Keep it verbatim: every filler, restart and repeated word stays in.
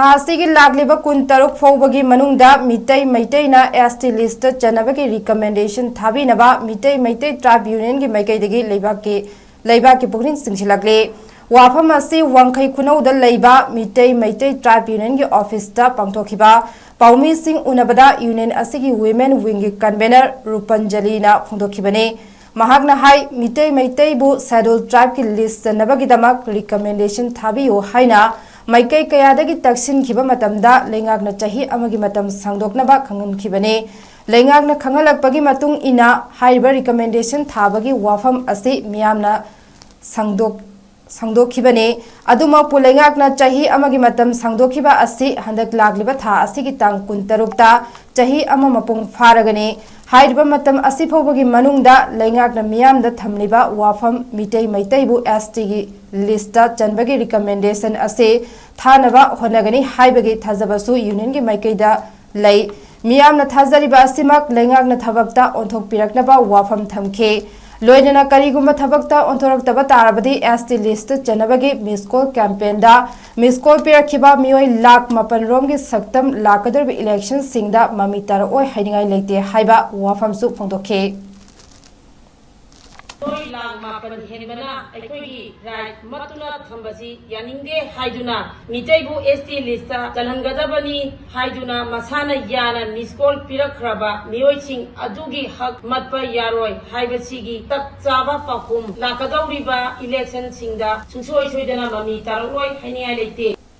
ꯊꯥ ꯑꯁꯤꯒꯤ ꯂꯥꯛꯂꯤꯕ ꯀꯨꯟꯇꯔꯨꯛ ꯐꯥꯎꯕꯒꯤ ꯃꯅꯨꯡꯗ Meitei ꯃꯩꯇꯩꯅ S T list ꯆꯟꯅꯕꯒꯤ recommendation ꯊꯥꯕꯤꯅꯕ Meitei Meitei tribe unionꯒꯤ ꯃꯥꯏꯀꯩꯗꯒꯤ ꯂꯩꯕꯥꯛꯀꯤ ꯂꯩꯕꯥꯛꯀꯤ ꯄꯨꯛꯅꯤꯡ ꯆꯤꯡꯁꯤꯜꯂꯛꯂꯤ꯫ ꯋꯥꯐꯝ ꯑꯁꯤ ꯋꯥꯡꯈꯩ ꯈꯨꯅꯧꯗ ꯂꯩꯕ ꯃꯤꯇꯩ ꯃꯩꯇꯩ tribe unionꯒꯤ officeꯇ ꯄꯥꯡꯊꯣꯛꯈꯤꯕ ꯄꯥꯎꯃꯤꯁꯤꯡ ꯎꯅꯕꯗ union ꯑꯁꯤꯒꯤ women wingꯒꯤ convener ꯔꯨꯄꯟꯖꯂꯤꯅ ꯐꯣꯡꯗꯣꯛꯈꯤꯕꯅꯤ꯫ ꯃꯍꯥꯛꯅ ꯍꯥꯏ, ꯃꯤꯇꯩ ꯃꯩꯇꯩꯕꯨ schedule tribeꯀꯤ list ꯆꯟꯅꯕꯒꯤꯗꯃꯛ recommendation ꯊꯥꯕꯤꯌꯨ ꯍꯥꯏꯅ ꯃꯥꯏꯀꯩ ꯀꯌꯥꯗꯒꯤ ꯇꯛꯁꯤꯟꯈꯤꯕ ꯃꯇꯝꯗ ꯂꯩꯉꯥꯛꯅ ꯆꯍꯤ ꯑꯃꯒꯤ ꯃꯇꯝ ꯁꯥꯡꯗꯣꯛꯅꯕ ꯈꯪꯍꯟꯈꯤꯕꯅꯤ꯫ ꯂꯩꯉꯥꯛꯅ ꯈꯪꯍꯜꯂꯛꯄꯒꯤ ꯃꯇꯨꯡ ꯏꯟꯅ ꯍꯥꯏꯔꯤꯕ recommendation ꯊꯥꯕꯒꯤ ꯋꯥꯐꯝ ꯑꯁꯤ ꯃꯤꯌꯥꯝꯅ ꯁꯪꯗꯣꯛ-, ꯁꯪꯗꯣꯛꯈꯤꯕꯅꯤ꯫ ꯑꯗꯨꯃꯛꯄꯨ ꯂꯩꯉꯥꯛꯅ ꯆꯍꯤ ꯑꯃꯒꯤ ꯃꯇꯝ ꯁꯥꯡꯗꯣꯛꯈꯤꯕ ꯑꯁꯤ ꯍꯟꯗꯛ ꯂꯥꯛꯂꯤꯕ ꯊꯥ ꯑꯁꯤꯒꯤ ꯇꯥꯡ ꯀꯨꯟꯇꯔꯨꯛꯇ ꯆꯍꯤ ꯑꯃ ꯃꯄꯨꯡ ꯐꯥꯔꯒꯅꯤ꯫ ꯍꯥꯏꯔꯤꯕ ꯃꯇꯝ ꯑꯁꯤ ꯐꯥꯎꯕꯒꯤ ꯃꯅꯨꯡꯗ ꯂꯩꯉꯥꯛꯅ ꯃꯤꯌꯥꯝꯗ ꯊꯝꯂꯤꯕ ꯋꯥꯐꯝ ꯃꯤꯇꯩ ꯃꯩꯇꯩꯕꯨ S Tꯒꯤ listꯇ ꯆꯟꯕꯒꯤ recommendation ꯑꯁꯤ ꯊꯥꯅꯕ ꯍꯣꯠꯅꯒꯅꯤ ꯍꯥꯏꯕꯒꯤ ꯊꯥꯖꯕꯁꯨ unionꯒꯤ ꯃꯥꯏꯀꯩꯗ ꯂꯩ꯫ ꯃꯤꯌꯥꯝꯅ ꯊꯥꯖꯔꯤꯕ ꯑꯁꯤꯃꯛ ꯂꯩꯉꯥꯛꯅ ꯊꯕꯛꯇ ꯑꯣꯟꯊꯣꯛꯄꯤꯔꯛꯅꯕ ꯋꯥꯐꯝ ꯊꯝꯈꯤ꯫ ꯂꯣꯏꯅꯅ ꯀꯔꯤꯒꯨꯝꯕ ꯊꯕꯛꯇ ꯑꯣꯟꯊꯣꯔꯛꯇꯕ ꯇꯥꯔꯕꯗꯤ S T list ꯆꯟꯅꯕꯒꯤ miss call campaignꯗ miss call ꯄꯤꯔꯛꯈꯤꯕ ꯃꯤꯑꯣꯏ ꯂꯥꯈ ꯃꯥꯄꯟ ꯔꯣꯝꯒꯤ ꯁꯛꯇꯝ ꯂꯥꯛꯀꯗꯧꯔꯤꯕ electionꯁꯤꯡꯗ ꯃꯃꯤ ꯇꯥꯔꯛꯑꯣꯏ ꯍꯥꯏꯅꯤꯡꯉꯥꯏ ꯂꯩꯇꯦ ꯍꯥꯏꯕ ꯋꯥꯐꯝꯁꯨ ꯐꯣꯡꯗꯣꯛꯈꯤ꯫ ꯃꯤꯑꯣꯏ ꯂꯥꯈ ꯃꯥꯄꯟ ꯍꯦꯟꯕꯅ ꯑꯩꯈꯣꯏꯒꯤ right ꯃꯠꯇꯨꯅ ꯊꯝꯕꯁꯤ ꯌꯥꯅꯤꯡꯗꯦ ꯍꯥꯏꯗꯨꯅ ꯃꯤꯇꯩꯕꯨ S T listꯇ ꯆꯜꯍꯟꯒꯗꯕꯅꯤ ꯍꯥꯏꯗꯨꯅ ꯃꯁꯥꯅ ꯌꯥꯅ miss call ꯄꯤꯔꯛꯈ꯭ꯔꯕ ꯃꯤꯑꯣꯏꯁꯤꯡ ꯑꯗꯨꯒꯤ ꯍꯛ ꯃꯠꯄ ꯌꯥꯔꯣꯏ ꯍꯥꯏꯕꯁꯤꯒꯤ ꯆꯞ ꯆꯥꯕ ꯄꯥꯎꯈꯨꯝ ꯂꯥꯛꯀꯗꯧꯔꯤꯕ electionꯁꯤꯡꯗ ꯁꯨꯡꯁꯣꯏ ꯁꯣꯏꯗꯅ ꯃꯃꯤ ꯇꯥꯔꯛꯂꯣꯏ ꯍꯥꯏꯅꯤꯡꯉꯥꯏ ꯂꯩꯇꯦ꯫